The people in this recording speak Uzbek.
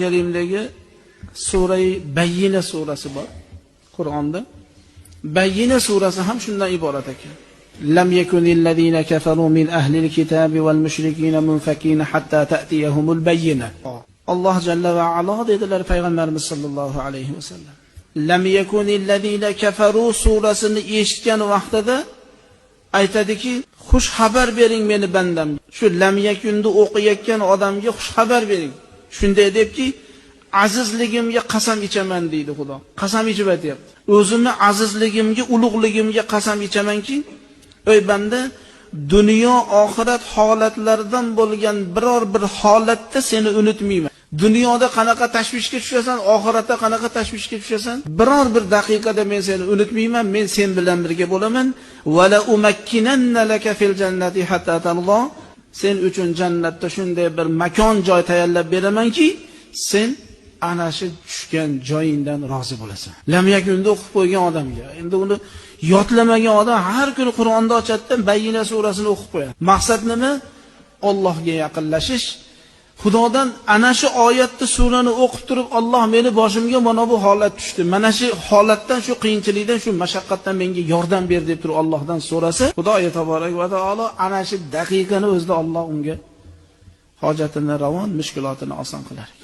Karimdagi surai Bayyina surasi bor Qur'onda. Bayyina surasi ham shundan iborat ekan. Lam yakunillazina kafaru min ahlil kitabi wal mushrikina munfakina hatta ta'tiyahumul bayyina. Alloh jalla va alo dedilar payg'ambarimiz sallallohu alayhi vasallam. Lam yakunillazina kafaru surasini eshitgan vaqtida aytadiki, xush xabar bering meni bandam. Shu lam yakunni o'qiyotgan odamga xush xabar bering. Shunday debki, azizligimga qasam ichaman deydi Xudo. Qasam ichib aytyapti. O'zimni azizligimga, ulug'ligimga qasam ichamanki, ey banda, dunyo oxirat holatlaridan bo'lgan biror bir holatda seni unutmayman. Dunyoda qanaqa tashvishga tushasan, oxiratda qanaqa tashvishga tushasan, biror bir daqiqada men seni unutmayman, men sen bilan birga bo'laman. Va la umakkinanna laka fil jannati hatta tarda. Sen uchun jannatda shunday bir makon joy tayyorlab beramanki, sen ana shu tushgan joyingdan rozi bo'lasan. Lam yakunda o'qib qo'ygan odamga, endi uni yodlamagan odam har kuni Qur'onni ochadida Bayyina surasini o'qib qo'yadi. Maqsad nima? Allohga yaqinlashish. Xudodan ana shu oyatni surani o'qib turib, Alloh meni boshimga mana bu holat tushdi. Mana shu holatdan, shu qiyinchilikdan, shu mashaqqatdan menga yordam ber deb turib Allohdan so'rasa, Xudoy taborak va taolo ana shu daqiqani o'zida Alloh unga hojatini ravon, mushkulotini oson qilar ekan.